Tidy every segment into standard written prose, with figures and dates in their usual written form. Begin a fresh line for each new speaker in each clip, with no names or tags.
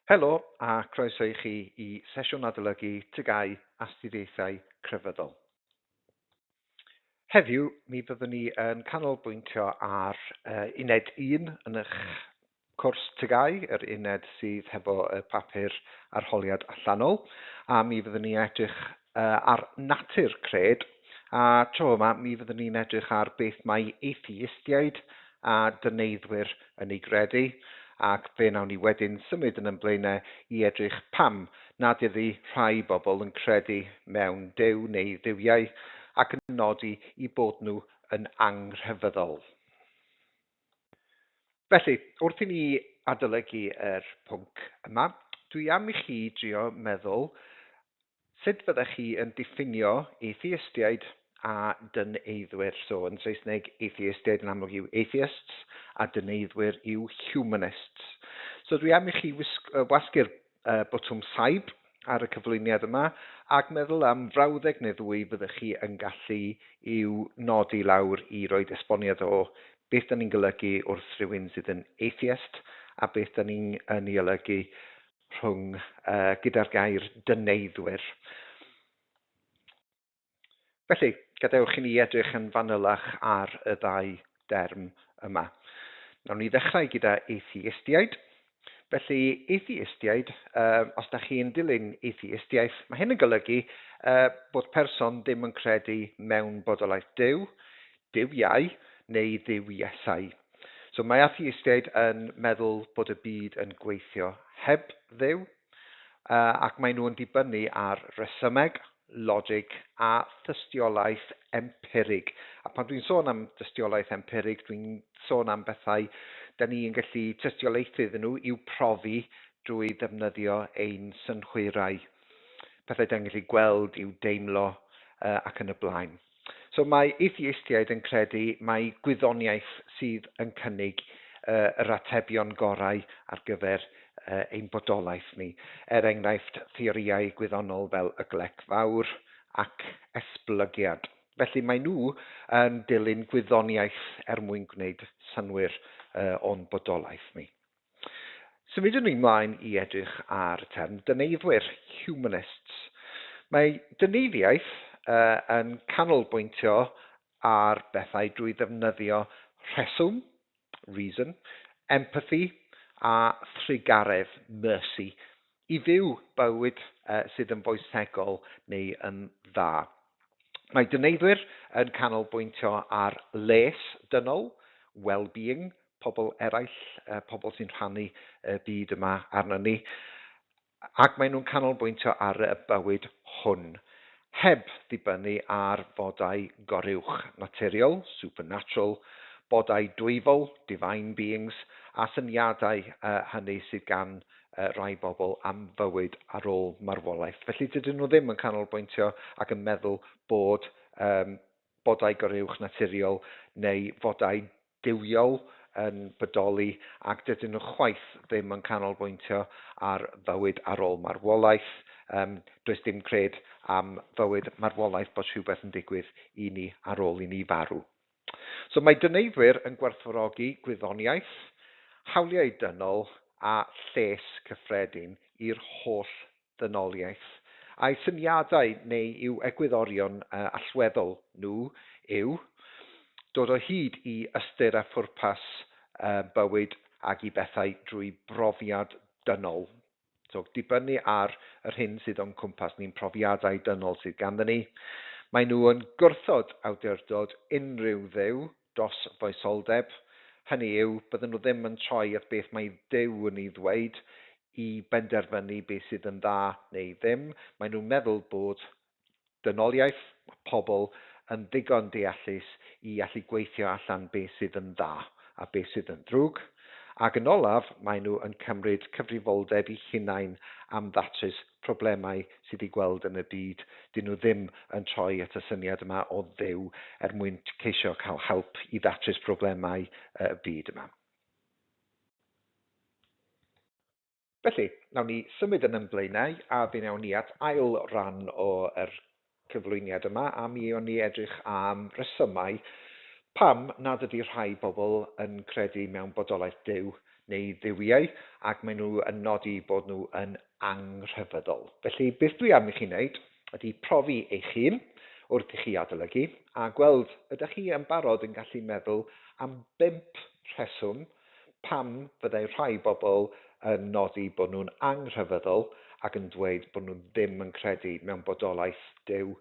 Helo a croeso i chi i sesiwn adolygu TGAU Astudiaethau Crefyddol. Heddiw mi fyddwn ni yn canolbwyntio ar uned 1 yn eich cwrs TGAU, yr uned sydd hefo y papur arholiad allanol, a mi fyddwn ni'n edrych ar natur cred, a tro yma mi fyddwn ni'n edrych ar beth mae atheistiaid a dyneiddwyr yn ei gredu, ac fe wnawn ni wedyn symud yn ein blaenau i edrych pam nad ydy rhai bobl yn credu mewn Duw neu dduwiau ac yn nodi i bod nhw yn anghrefyddol. Felly, wrth i ni adolygu yr pwnc yma, dwi am i chi drio meddwl Sut fyddech chi yn diffinio atheistiaid a dyneiddwyr? So, yn Saesneg, atheistiaid yn amlwg yw atheists a dyneiddwyr yw humanists. So, dwi am i chi wasgu'r botwm saib ar y cyflwyniad yma ac meddwl am frawddeg neu ddwy fyddech chi yn gallu i'w nodi lawr i roed esboniad o beth da ni'n golygu wrth rhywun sydd yn atheist a beth da ni'n yn ei olygu rhwng gyda'r gair dyneiddwyr. Felly, gadewch i ni edrych yn fanylach ar y ddau derm yma. Nawn ni ddechrau gyda atheistiaid. Felly, atheistiaid, os da chi'n dilyn atheistiaeth, mae hyn yn golygu bod person ddim yn credu mewn bodolaeth Duw, duwiau neu dduwiesau. So mae atheistiaid yn meddwl bod y byd yn gweithio heb Dduw, ac maen nhw yn dibynnu ar resymeg, logic a thystiolaeth empirig. A pan dwi'n sôn am dystiolaeth empirig, dwi'n sôn am bethau da ni yn gallu tystiolaethu iddyn nhw i'w profi drwy ddefnyddio ein synhwyrau. Pethau da ni'n gallu gweld, i'w deimlo ac yn y blaen. So mae atheistiaid yn credu mai gwyddoniaeth sydd yn cynnig yr atebion gorau ar gyfer ein bodolaeth ni. Er enghraifft, theorïau gwyddonol fel y glec fawr ac esblygiad. Felly mae nhw yn dilyn gwyddoniaeth er mwyn gwneud synnwyr o'n bodolaeth ni. Symudwn ni mlaen i edrych ar y term dyneiddwyr, humanists. Mae dyneiddiaeth yn canolbwyntio ar bethau drwy ddefnyddio rheswm, reason, empathy a thrugaredd, mercy, i fyw bywyd sydd yn foesegol neu yn dda. Mae dyneiddwyr yn canolbwyntio ar les dynol, well-being, pobl eraill, pobl sy'n rhannu y byd yma arnon ni, ac maen nhw'n canolbwyntio ar y bywyd hwn, heb ddibynnu ar fodau goruwch naturiol, supernatural, bodau dwyfol, divine beings, a syniadau hynny sydd gan rai bobl am fywyd ar ôl marwolaeth. Felly dydyn nhw ddim yn canolbwyntio ac yn meddwl bod bodau goruwch naturiol neu fodau duwiol yn bodoli ac dydyn nhw chwaith ddim yn canolbwyntio ar fywyd ar ôl marwolaeth. Does dim cred am fywyd marwolaeth bod rhywbeth yn digwydd i ni ar ôl i ni farw. So mae dyneiddwyr yn gwerthfawrogi gwyddoniaeth, hawliau dynol a lles cyffredin i'r holl ddynoliaeth, a'u syniadau neu i'w egwyddorion allweddol nhw yw dod o hyd i ystyr a phwrpas bywyd ag i bethau drwy brofiad dynol. So, dibynnu ar yr hyn sydd o'n cwmpas ni'n profiadau dynol sydd ganddyn ni. Maen nhw yn gwrthod awdurdod unrhyw dduw dros foesoldeb. Hynny yw, bydden nhw ddim yn troi at beth mae Duw yn ei ddweud i benderfynu beth sydd yn dda neu ddim. Maen nhw'n meddwl bod dynoliaeth, pobl, yn ddigon deallus i allu gweithio allan beth sydd yn dda a beth sydd yn ddrwg. Ac yn olaf, maen nhw yn cymryd cyfrifoldeb eu hunain am ddatrys problemau sydd i gweld yn y byd. Dyn nhw ddim yn troi at y syniad yma o Dduw er mwyn ceisio cael help i ddatrys problemau y byd yma. Felly, nawn ni symud yn ein blaenau a fe wnawn ni at ail ran o'r cyflwyniad yma a mi o'n ni edrych am resymau pam nad ydy rhai bobl yn credu mewn bodolaeth Duw neu dduwiau ac maen nhw yn nodi bod nhw yn anghrefyddol. Felly beth dwi am i chi wneud ydy profi eich hun wrth i chi adolygu a gweld ydych chi yn barod yn gallu meddwl am bump rheswm pam fyddai rhai bobl yn nodi bod nhw'n anghrefyddol ac yn dweud bod nhw ddim yn credu mewn bodolaeth Duw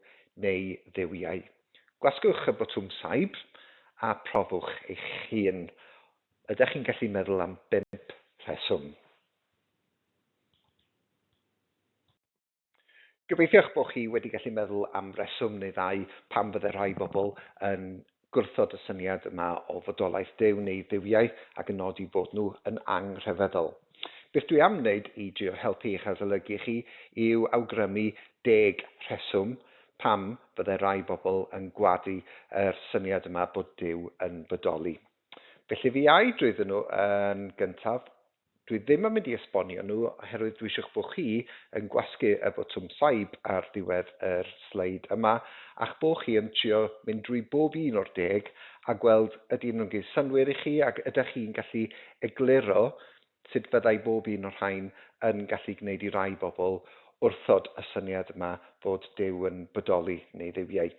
neu dduwiau. Gwasgwch y botwm saib a profwch eich hun. Ydych chi'n gallu meddwl am bump rheswm? Gobeithio'ch bod chi wedi gallu meddwl am reswm neu ddau pam fydde rhai bobl yn gwrthod y syniad yma o fodolaeth Duw neu dduwiau ac yn nodi bod nhw yn anghrefyddol. Beth dwi am wneud i drio helpu eich adolygu chi yw awgrymu deg rheswm pam fydde rhai bobl yn gwadu yr syniad yma bod Duw yn bodoli. Felly fi ai drwyddyn nhw yn gyntaf. Dwi ddim yn mynd i esbonio nhw oherwydd dwi eisiau bod chi yn gwasgu y botwm saib ar ddiwedd yr sleid yma a'ch bod chi yn trio mynd drwy bob un o'r deg a gweld ydy nhw'n gwneud synnwyr i chi ac ydych chi'n gallu egluro sut fyddai bob un o'r rhain yn gallu gwneud i rai bobl wrthod y syniad yma fod Duw yn bodoli neu dduwiau.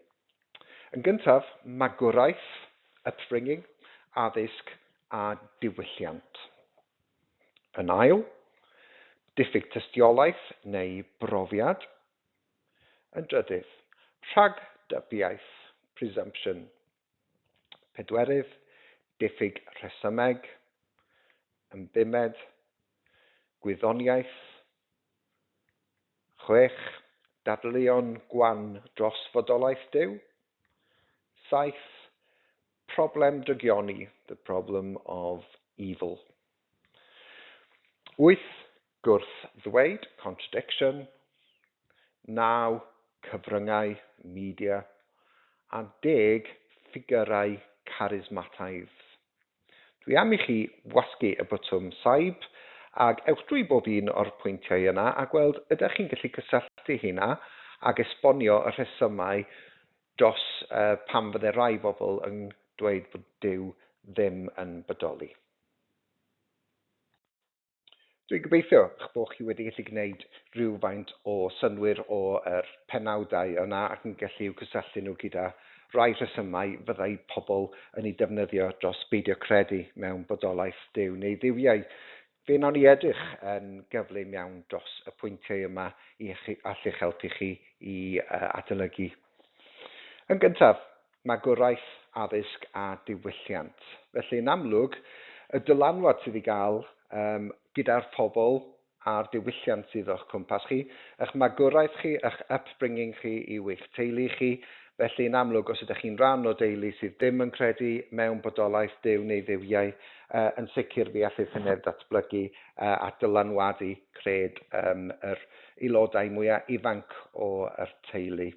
Yn gyntaf, magwraeth, upbringing, addysg a diwylliant. Yn ail, diffyg tystiolaeth neu brofiad. Yn drydydd, rhagdybiaeth, presumption. Pedwerydd, diffyg rhesymeg. Yn bumed, gwyddoniaeth. 6, Dadleuon gwan dros fodolaeth Duw. 7, Problem drygioni, the problem of evil. 8, Gwrth-ddweud, contradiction. 9, Cyfryngau, media. A 10, Ffigyrau carismataidd. Dwi am i chi wasgu y botwm saib ag ewch drwy bob un o'r pwyntiau yna a gweld ydych chi'n gallu cysylltu hynna ag esbonio y rhesymau dros pam fydde rai bobl yn dweud bod Duw ddim yn bodoli. Dwi'n gobeithio eich bod chi wedi gallu gwneud rhywfaint o synnwyr o'r penawdau yna ac yn gallu i'w cysylltu nhw gyda rai rhesymau fyddai pobl yn eu defnyddio dros beidio credu mewn bodolaeth Duw neu dduwiau. Fe wnawn ni edrych yn gyflym iawn dros y pwyntiau yma i allu'ch helpu chi i adolygu. Yn gyntaf, magwraeth, addysg a diwylliant. Felly, yn amlwg, y dylanwad sydd i gael um, gyda'r pobl a'r diwylliant sydd o'ch cwmpas chi, eich magwraeth chi, eich upbringing chi yw eich teulu chi. Felly, yn amlwg, os ydych chi'n rhan o deulu sydd ddim yn credu mewn bodolaeth Duw neu dduwiau, yn sicr fi allith hynny ddatblygu a dylanwadu cred um, yr aelodau mwyaf ifanc o'r teulu.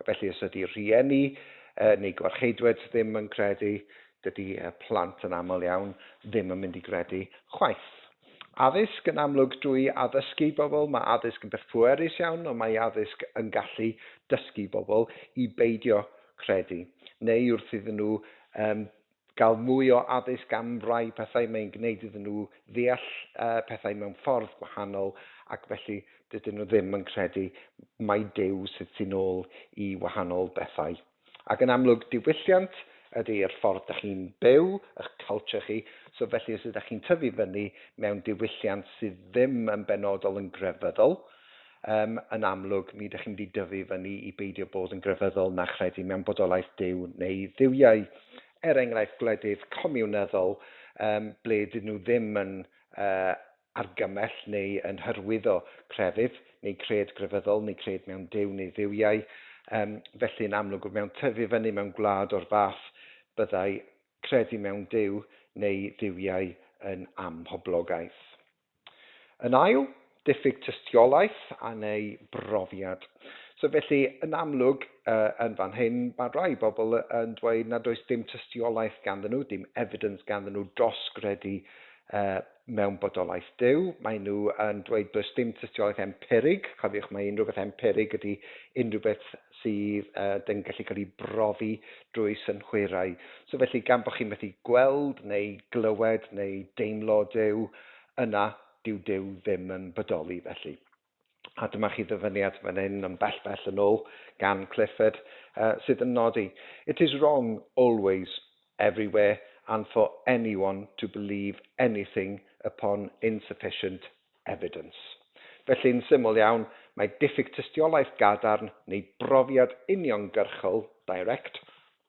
Felly os ydy rhieni neu gwarcheidwed ddim yn credu, dydy y plant yn aml iawn ddim yn mynd i gredu chwaith. Addysg yn amlwg drwy addysgu bobl, mae addysg yn beth pwerus iawn, ond mae addysg yn gallu dysgu bobl i beidio credu, neu wrth iddyn nhw um, gael mwy o addysg am rai pethau, mae'n gwneud iddyn nhw ddeall pethau mewn ffordd gwahanol ac felly dydyn nhw ddim yn credu mai Duw sydd tu nôl i wahanol bethau. Ac yn amlwg diwylliant ydy'r ffordd dych chi'n byw, eich culture chi, so felly os ydych chi'n tyfu fyny mewn diwylliant sydd ddim yn benodol yn grefyddol, um, yn amlwg mi ydych chi'n mynd i dyfu fyny i beidio bod yn grefyddol na chredu mewn bodolaeth Duw neu dduwiau. Er enghraifft gwledydd comiwnyddol um, ble dyn nhw ddim yn uh, argymell neu yn hyrwyddo crefydd neu cred grefyddol neu cred mewn Duw neu dduwiau. Um, felly yn amlwg mewn tyfu fyny mewn gwlad o'r fath byddai credu mewn Duw neu dduwiau yn amhoblogaidd. Yn ail, diffyg tystiolaeth a neu brofiad. So felly, yn amlwg, uh, yn fan hyn, mae rai bobl yn dweud nad oes dim tystiolaeth ganddyn nhw, dim evidence ganddyn nhw dros gredu uh, mewn bodolaeth Duw. Mae nhw yn dweud does dim tystiolaeth empirig. Cofiwch, mae unrhyw beth empirig ydy unrhyw beth sydd yn gallu cael ei brofi drwy synhwyrau. So felly gan bod chi'n methu gweld neu glywed neu deimlo Duw, yna dyw Duw ddim yn bodoli felly. A dyma chi ddyfyniad fan hyn yn bell bell yn ôl gan Clifford sydd yn nodi, "It is wrong always, everywhere, and for anyone to believe anything upon insufficient evidence." Felly'n syml iawn, mae diffyg tystiolaeth gadarn neu brofiad uniongyrchol, direct,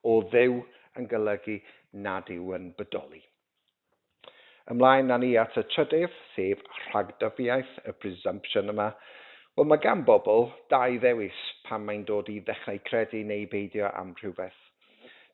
o Dduw yn golygu nad yw yn bodoli. Ymlaen â ni at y trydydd, sef rhagdybiaeth, y presumption yma. Wel, mae gan bobl dau ddewis pan mae'n dod i ddechrau credu neu beidio am rhywbeth.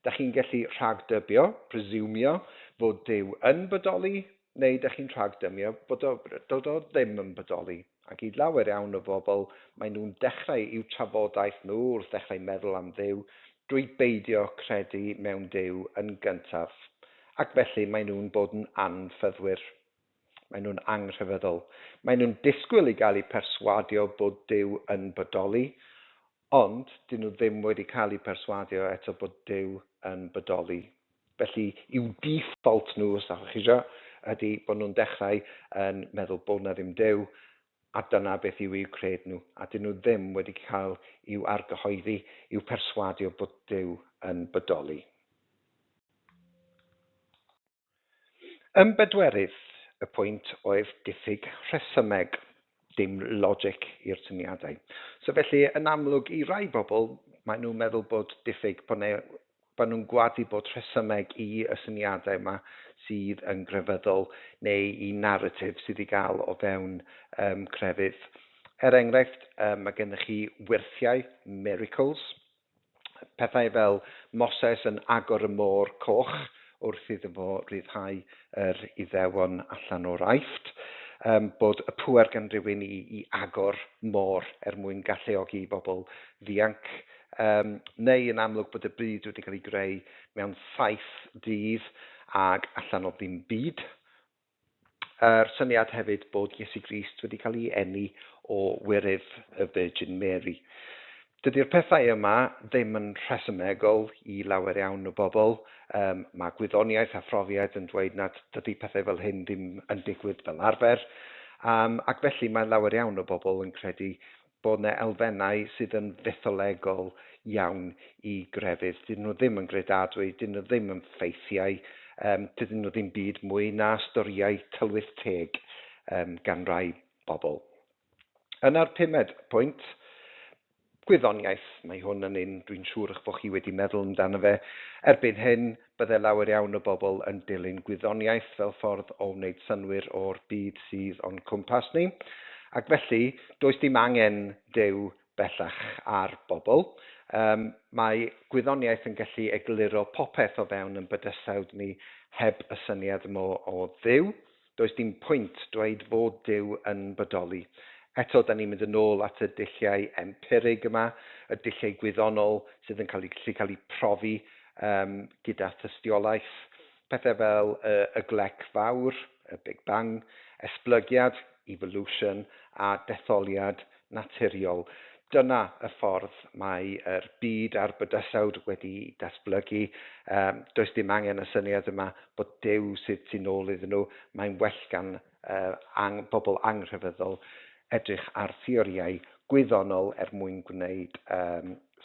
Da chi'n gallu rhagdybio, presumio, fod Duw yn bodoli, neu da chi'n rhagdybio bod o, dod o ddim yn bodoli. Ac i lawer iawn o bobl, maen nhw'n dechrau i'w trafodaeth nhw wrth ddechrau meddwl am Dduw drwy beidio credu mewn Duw yn gyntaf. Ac felly maen nhw'n bod yn anffyddwyr. Maen nhw'n anghrefyddol. Maen nhw'n disgwyl i gael eu perswadio bod Duw yn bodoli, ond dyn nhw ddim wedi cael eu perswadio eto bod Duw yn bodoli. Felly, i'w default nhw, os ydych chi eisiau, ydy bod nhw'n dechrau yn meddwl bod na ddim Duw, a dyna beth yw eu cred nhw. A dyn nhw ddim wedi cael i'w argyhoeddi, i'w perswadio bod Duw yn bodoli. Yn bedwerydd, y pwynt oedd diffyg rhesymeg, dim logic i'r syniadau. So felly, yn amlwg i rai bobl, maen nhw'n meddwl bod diffyg, bod, neu, bod nhw'n gwadu bod rhesymeg i y syniadau yma sydd yn grefyddol neu i narratif sydd i gael o fewn crefydd. Er enghraifft, mae gennych chi wyrthiau, miracles, pethau fel Moses yn agor y môr coch wrth iddo fo ryddhau yr Iddewon allan o'r Aifft, bod y pŵer gan rhywun i agor môr er mwyn galluogi i bobl ddianc, neu yn amlwg bod y byd wedi cael ei greu mewn 7 dydd ag allan o ddim byd. Yr syniad hefyd bod Iesu Grist wedi cael ei eni o wyryf y Virgin Mary. Dydy'r pethau yma ddim yn rhesymegol i lawer iawn o bobl. Mae gwyddoniaeth a phrofiad yn dweud nad dydy pethau fel hyn ddim yn digwydd fel arfer. Ac felly mae lawer iawn o bobl yn credu bod yna elfennau sydd yn fytholegol iawn i grefydd. Dyn nhw ddim yn gredadwy, dyn nhw ddim yn ffeithiau, dydyn nhw ddim byd mwy na storïau tylwyth teg gan rai bobl. Yna'r pumed pwynt, gwyddoniaeth. Mae hwn yn un dwi'n siŵr eich bod chi wedi meddwl amdano fe. Erbyn hyn, bydde lawer iawn o bobl yn dilyn gwyddoniaeth fel ffordd o wneud synnwyr o'r byd sydd o'n cwmpas ni. Ac felly, does dim angen Duw bellach ar bobl. Mae gwyddoniaeth yn gallu egluro popeth o fewn yn bydysawd ni heb y syniad yma o Dduw. Does dim pwynt dweud fod Duw yn bodoli. Eto, da ni'n mynd yn ôl at y dulliau empirig yma, y dulliau gwyddonol sydd yn cael eu profi gyda thystiolaeth. Pethau fel y glec fawr, y Big Bang, esblygiad, evolution, a detholiad naturiol. Dyna y ffordd mae'r byd a'r bydysawd wedi datblygu. Does dim angen y syniad yma bod Duw sydd tu nôl iddyn nhw. Mae'n well gan bobl anghrefyddol edrych ar theorïau gwyddonol er mwyn gwneud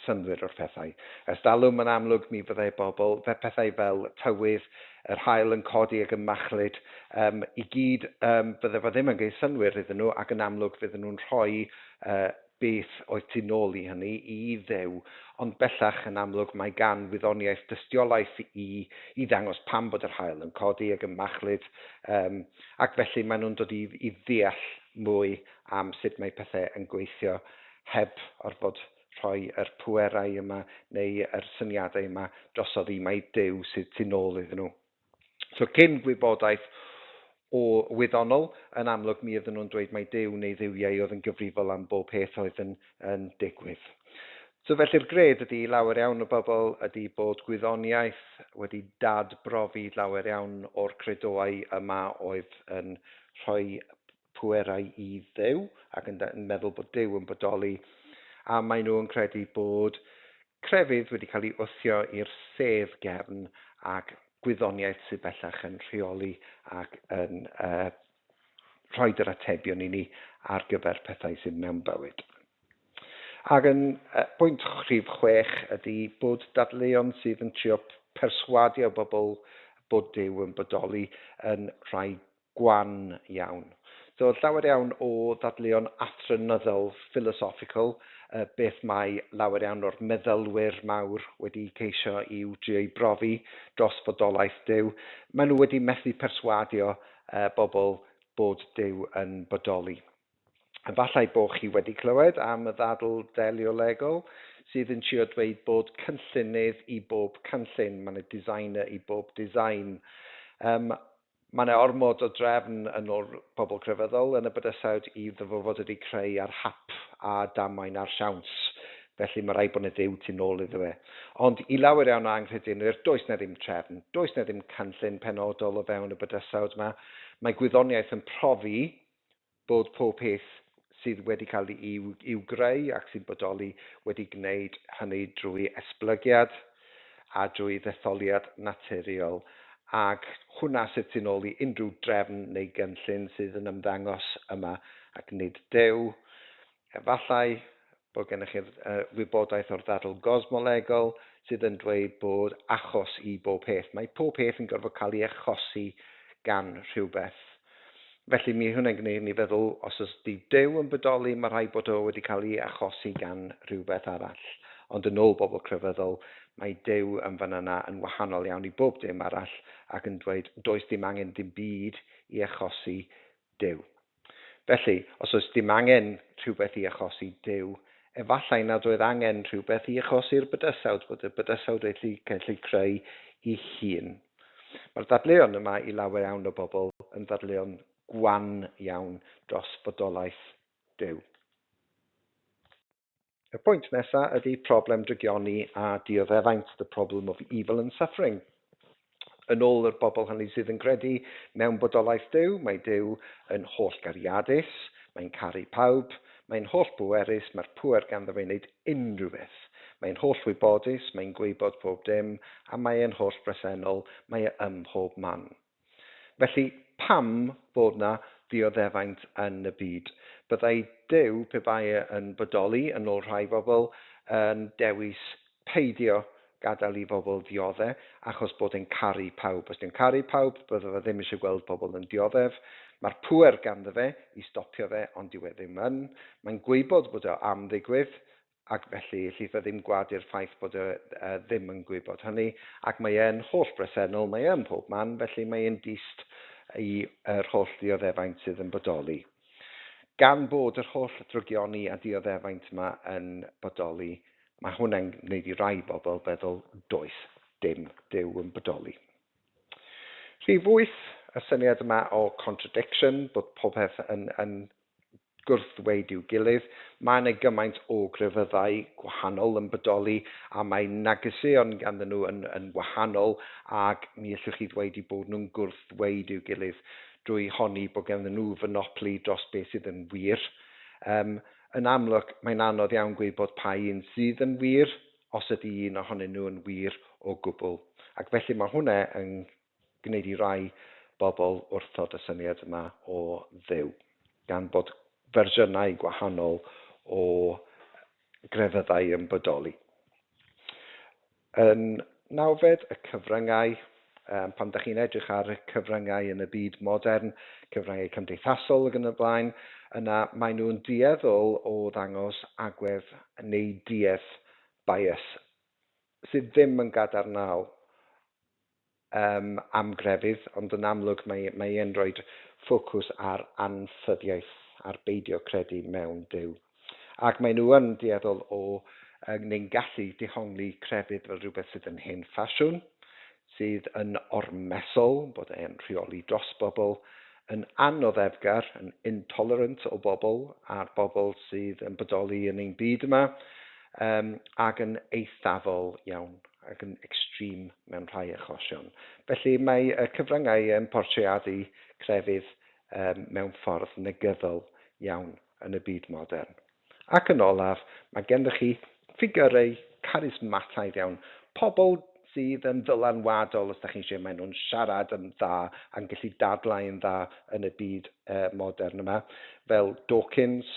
synnwyr o'r pethau. Ers dalwm yn amlwg mi fyddai bobl, fe pethau fel tywydd, yr haul yn codi ac yn machlud, i gyd bydde fo ddim yn gwneud synnwyr iddyn nhw ac yn amlwg fydden nhw'n rhoi beth oedd tu nôl i hynny i Dduw, ond bellach yn amlwg mae gan wyddoniaeth dystiolaeth i ddangos pam bod yr haul yn codi ac yn machlud, ac felly maen nhw'n dod i ddeall mwy am sut mae pethau yn gweithio heb orfod rhoi yr pwerau yma neu yr syniadau yma drosodd i mai Duw sydd tu nôl iddyn nhw. So cyn gwybodaeth o wyddonol, yn amlwg mi oedden nhw'n dweud mai Duw neu dduwiau oedd yn gyfrifol am bob peth oedd yn digwydd. So felly'r gred ydy lawer iawn o bobl ydy bod gwyddoniaeth wedi dadbrofi lawer iawn o'r credoau yma oedd yn rhoi pwerau i Dduw ac yn meddwl bod Duw yn bodoli. A maen nhw yn credu bod crefydd wedi cael ei wthio i'r sedd gefn ac gwyddoniaeth sydd bellach yn rheoli ac yn rhoi yr atebion i ni ar gyfer pethau sydd mewn bywyd. Ac yn pwynt rhif 6 ydy bod dadleuon sydd yn trio perswadio bobl bod Duw yn bodoli yn rhai gwan iawn. So llawer iawn o ddadleuon athronyddol, philosophical, beth mae lawer iawn o'r meddylwyr mawr wedi ceisio i'w drio i brofi dros fodolaeth Duw. Maen nhw wedi methu perswadio bobl bod Duw yn bodoli. Efallai bod chi wedi clywed am y ddadl deliolegol sydd yn trio dweud bod cynllunydd i bob cynllun, mae yna designer i bob design. Mae yna ormod o drefn yn ôl pobl crefyddol yn y bydysawd i iddo fo fod wedi creu ar hap a damwain ar siawns. Felly mae rhaid bod yna Dduw tu nôl iddo fe. Ond i lawer iawn o anghredinwyr, does na ddim trefn, does na ddim cynllun penodol o fewn y bydysawd yma. Mae gwyddoniaeth yn profi bod pob peth sydd wedi cael i'w greu ac sy'n bodoli wedi gwneud hynny drwy esblygiad a drwy ddetholiad naturiol, ac hwnna sydd tu nôl i unrhyw drefn neu gynllun sydd yn ymddangos yma ac nid Duw. Efallai bod gennych chi'r wybodaeth o'r ddadl gosmolegol sydd yn dweud bod achos i bob peth. Mae pob peth yn gorfod cael ei achosi gan rhywbeth. Felly mi hwnna'n gwneud ni feddwl, os oes di Duw yn bodoli, mae rhaid bod o wedi cael ei achosi gan rhywbeth arall. Ond yn ôl bobl crefyddol, mae Duw yn fan yna yn wahanol iawn i bob dim arall ac yn dweud does dim angen dim byd i achosi Duw. Felly, os oes dim angen rhywbeth i achosi Duw, efallai nad oedd angen rhywbeth i achosi'r bydysawd, bod y bydysawd wedi gallu creu ei hun. Mae'r dadleuon yma i lawer iawn o bobl yn ddadleuon gwan iawn dros fodolaeth Duw. Y pwynt nesaf ydy problem drygioni a dioddefaint, the problem of evil and suffering. Yn ôl yr bobl hynny sydd yn credu mewn bodolaeth Duw, mae Duw yn holl gariadus, mae'n caru pawb, mae'n holl bwerus, mae'r pŵer ganddo fe i wneud unrhyw beth. Mae'n holl wybodus, mae'n gwybod pob dim, a mae'n holl bresennol, mae e ym mhob man. Felly, pam bod na ddioddefaint yn y byd? Byddai Duw, pe bai e yn bodoli, yn ôl rhai bobl, yn dewis peidio gadael i bobl dioddef, achos bod e'n caru pawb. Os di'n caru pawb, bydde fe ddim eisiau gweld pobl yn dioddef. Mae'r pŵer ganddo fe i stopio fe, ond dyw e ddim yn. Mae'n gwybod bod o am ddigwydd, ac felly ellith e ddim gwadu'r ffaith bod e ddim yn gwybod hynny, ac mae e'n holl bresennol, mae e yn pob man, felly mae e'n dyst i yr holl ddioddefaint sydd yn bodoli. Gan bod yr holl ddrygioni a dioddefaint yma yn bodoli, mae hwnna'n gwneud i rai bobl feddwl does dim Duw yn bodoli. Rhif 8, y syniad yma o contradiction, bod popeth yn gwrthddweud i'w gilydd. Mae yna gymaint o grefyddau gwahanol yn bodoli a mae negeseuon ganddyn nhw yn wahanol, ac mi allwch chi ddweud i bod nhw'n gwrthddweud i'w gilydd drwy honni bod ganddyn nhw fonopoli dros beth sydd yn wir. Yn amlwg, mae'n anodd iawn gwybod pa un sydd yn wir, os ydy un ohonyn nhw yn wir o gwbl. Ac felly mae hwnna yn gwneud i rai bobl wrthod y syniad yma o Dduw, gan bod fersiynau gwahanol o grefyddau yn bodoli. Yn nawfed, y cyfryngau. Pan ydych chi'n edrych ar y cyfryngau yn y byd modern, cyfryngau cymdeithasol ac yn y blaen, yna maen nhw'n dueddol o ddangos agwedd neu duedd bias sydd ddim yn gadarnhaol am grefydd, ond yn amlwg mae e'n rhoi ffocws ar anffyddiaeth, ar beidio credu mewn Duw. Ac maen nhw yn dueddol o neu'n gallu dehongli crefydd fel rhywbeth sydd yn hen ffasiwn, sydd yn ormesol, bod e'n rheoli dros bobl, yn anoddefgar, yn intolerant o bobl, a'r bobl sydd yn bodoli yn ein byd yma, ac yn eithafol iawn, ac yn extreme mewn rhai achosion. Felly mae y cyfryngau yn portreadu crefydd mewn ffordd negyddol iawn yn y byd modern. Ac yn olaf, mae gennych chi ffigurau carismataidd iawn, pobl sydd yn ddylanwadol os da chi eisiau, maen nhw'n siarad yn dda a'n gallu dadlau yn dda yn y byd modern yma, fel Dawkins,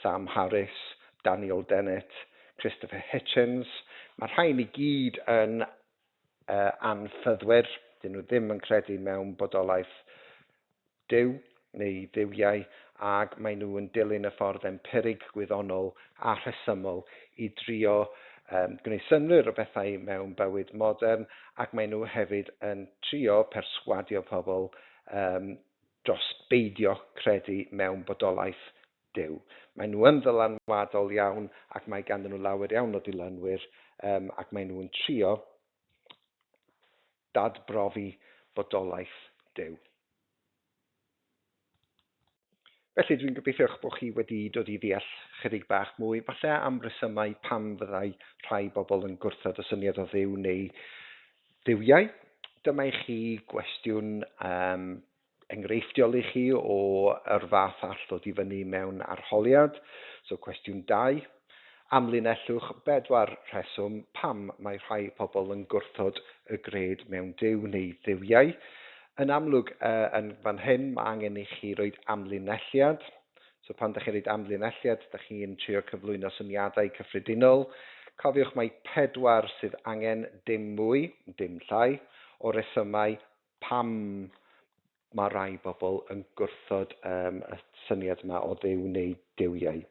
Sam Harris, Daniel Dennett, Christopher Hitchens. Mae rhain i gyd yn anffyddwyr, dyn nhw ddim yn credu mewn bodolaeth Duw neu dduwiau, ac maen nhw yn dilyn y ffordd empirig, gwyddonol a rhesymol i drio gwneud synnwyr o bethau mewn bywyd modern, ac maen nhw hefyd yn trio perswadio pobl dros beidio credu mewn bodolaeth Duw. Maen nhw yn ddylanwadol iawn ac mae ganddyn nhw lawer iawn o dilynwyr, ac maen nhw'n trio dadbrofi bodolaeth Duw. Felly dwi'n gobeithio eich bod chi wedi dod i ddeall chydig bach mwy, falle am resymau pam fyddai rhai bobl yn gwrthod y syniad o Dduw neu dduwiau. Dyma i chi gwestiwn enghreifftiol i chi o yr fath all ddod i fyny mewn arholiad. So cwestiwn 2. Amlinellwch bedwar rheswm pam mae rhai pobl yn gwrthod y gred mewn Duw neu dduwiau. Yn amlwg, yn fan hyn, mae angen i chi roed amlinelliad. So pan da chi'n rhoid amlinelliad, da chi'n trio cyflwyno syniadau cyffredinol. Cofiwch mai 4 sydd angen, dim mwy, dim llai, o resymau pam mae rhai bobl yn gwrthod y syniad yma o Dduw neu duwiau.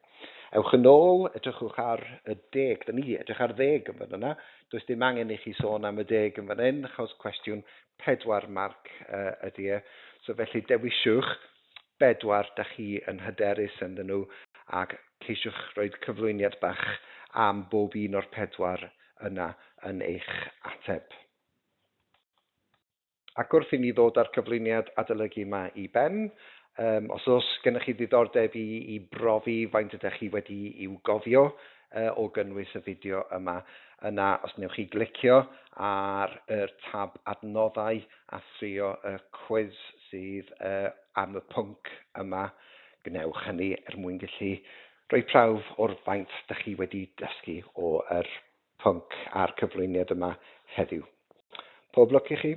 Ewch yn ôl, edrychwch ar y 10. Da ni edrych ar 10 yn fan yna. Does dim angen i chi sôn am y 10 yn fan hyn, achos cwestiwn 4 marc ydy e. So felly dewisiwch 4 da chi yn hyderus ynddyn nhw ac ceisiwch rhoi cyflwyniad bach am bob un o'r 4 yna yn eich ateb. Ac wrth i ni ddod â'r cyflwyniad adolygu yma i ben, os oes gennych chi ddiddordeb i brofi faint ydych chi wedi i'w gofio o gynnwys y fideo yma, yna os wnewch chi glicio ar yr tab adnoddau a thrio y cwis sydd am y pwnc yma, gwnewch hynny er mwyn gallu rhoi prawf o'r faint ydych chi wedi dysgu o'r pwnc a'r cyflwyniad yma heddiw. Pob lwc i chi.